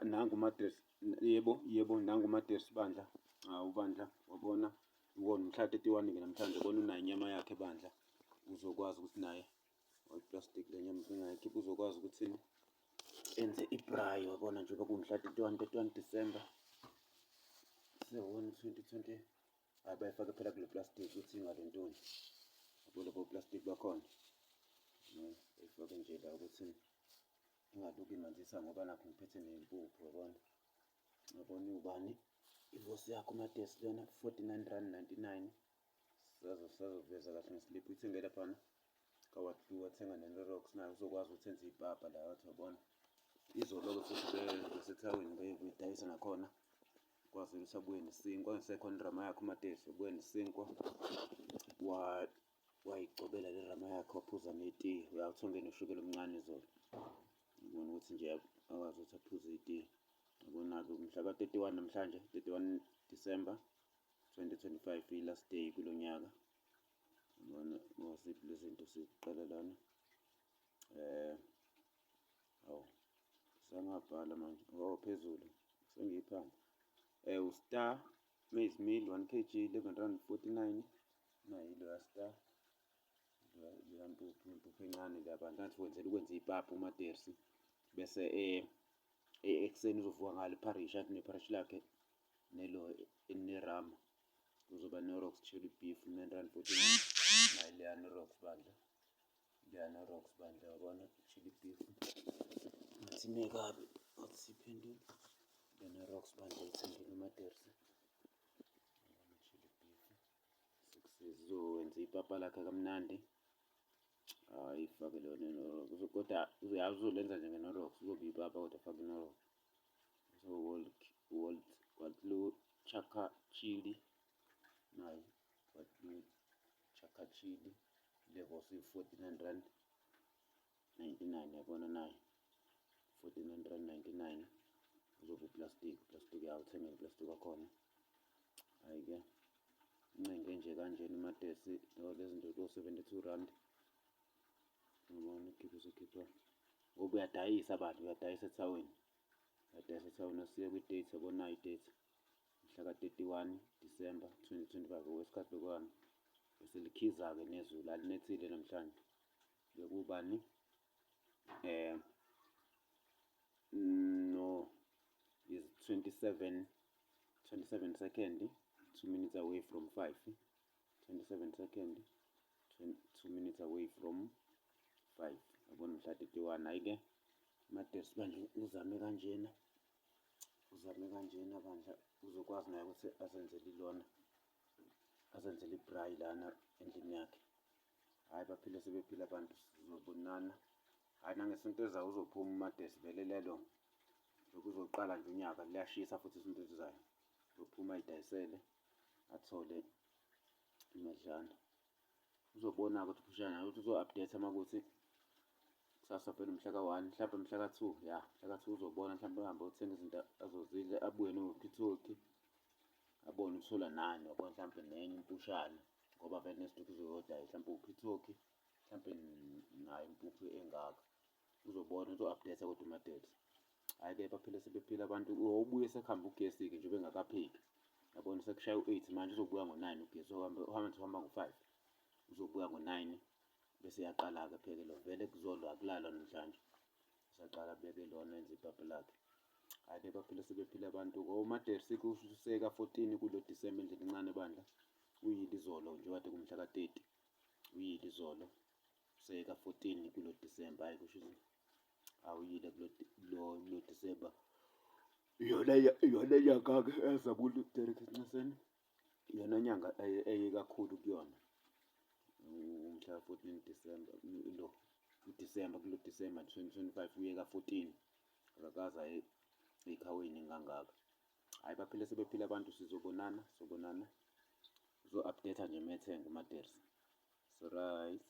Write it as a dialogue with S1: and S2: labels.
S1: Nangu uMadesi, yebo, yebo, nangu uMadesi bandla. Hawu bandla, wabona uwona mhla 31-ke namhlanje, ubona unayo inyama yakhe bandla. Uzokwazi ukuthi naye, plastic le nyama singayikhipha, uzokwazi ukuthi enze i-braai, wabona njengoba kuwumhla 31, 31 December 7 2020. Hhayi, bayifake phela kule plastic ukuthi ingalentoni, yabo lobo plastic bakhona, bayifake nje la ukuthi ingaluki imanzisa, ngoba nakho ngiphethe nempuphu, yabona. Yabona ubani ivosi yakho uMadesi lena, R49.99. Sazoveza kahle ngesliphu, uyithenge laphana kaWatlu, wathenga neNorox, naye uzokwazi ukuthi enze ipapa la, wathi wabona izolo-ke futhi besethawini beyidayisa nakhona, kwazi ukuthi abuye nesinkwa, ngisekhona irama yakhe uMadesi, ubuye nesinkwa, wayigcobela le rama yakhe, waphuza netiye. Uyawuthi noshukela omncane izolo, ubona ukuthi nje akwazi ukuthi aphuze itiye. Yabona-ke mhla ka-31 namhlanje, 31 December 2025, i-last day kulo nyaka. Yabona ngoziphi lezi zinto siqala lana, awu sangabhala manje, oh phezulu sengiyiphanda, u-Star maize meal 1 kg, R11.49, nayi loya Star, leya mpuphu, impuphu encane leya bantu, ngathi wenzela ukwenza ipapa uMadersi, bese ekuseni uzovuka ngalo ipharishi, athi nepharishi lakhe nelo elinerama. Kuzoba Knorrox chili beef, R9.49, nayi leya Knorrox bandla, leya Knorrox bandla, yabona chili beef, ngathi ime kabi, ngathi siphendule le Knorrox bandla ithengile uMadersi, yabona chili beef sizowenza ipapa lakhe kamnandi. Hhayi, ifake lona i-Knorrox, kodwa uzolenza nje nge-Knorrox, kuzoba ipapa kodwa fake i-Knorrox. So Walt Watlu Chaka Chili, nayi Watlu Chaka Chili level R49.99, yabona nayi R49.99, uzoba u-plastic, plastic yawo, uthenge u-plastic wakhona. Hhayi-ke incenge nje kanjena uMadesi, lezi zinto ko-R72, ngibona ukhipha usukhipha ngoba uyadayisa bandla, uyadayisa ethawini, uyadayisa ethawini. Asiye kwi-date, yabona nayi i-date, mhla ka-31 December 2025, okwesikhathi bekwami bese likhiza-ke nezulu alinethile namhlanje, bekubani, no is 27 27 second, 2 minutes away from 5, 27 second, 2 minutes away from 5, yabona mhla 31. Hhayi-ke Madesi bandla, uzame kanjena, uzame kanjena bandla, uzokwazi naye ukuthi azenzele ilona, azenzele i-braai lana endlini yakhe. Hhayi, baphile sebephila abantu, sizobonana. Hhayi, nangesonto ezayo uzophuma uMadesi vele lelo, lokhu uzoqala nje unyaka, liyashisa futhi isonto elizayo, uzophuma ayidayisele athole imadlana, uzobona-ke ukuthi uphushana ukuthi uzo-update uma kuthi kusasa vele umhla ka-1, mhlawumbe mhla ka-2, ya mhla ka-2 uzobona, mhlawumbe uhambe othenga izinto azozidla, abuye no-walkie-talkie, abone uthola nani, wabona mhlawumbe nenye impushana, ngoba vele next week uzoyodayisa mhlawumbe walkie-talkie, mhlawumbe nayo impuphu engaka, uzobona, uzo-update kodwa uMadesi. Hhayi-ke baphile sebephila abantu, ubuye sekuhambe ugesi-ke njengoba engakapheki, yabona sekushaya u-8 manje, uzobuya ngo-9 ugesi, uhambe uhamba ngo-5, uzobuya ngo-9, bese eyaqala-ke apheke lo, vele kuzolwa akulalwa namhlanje, usaqala abeke lona enze ipapa lakhe. Hhayi-ke baphile sebephila abantu, uMadersi useka 14 kulo December endlini encane bandla, uyile izolo nje kade kumhla ka-30, uyile izolo, useka 14 kulo December, hhayi kusho ukuthi awuyile kulo December. Iyona iyona nyanga-ke ezabula uDerek Nxaseni, iyona nyanga eye kakhulu kuyona, umhla ka-14 December, lo uDisemba, kulo December 2025 uye ka-14, akakaze aye ey'khaweni kangaka. Hhayi, baphile sebephila abantu, sizobonana, sobonana, uzo-update nje uma ethenga uMadersi. So right.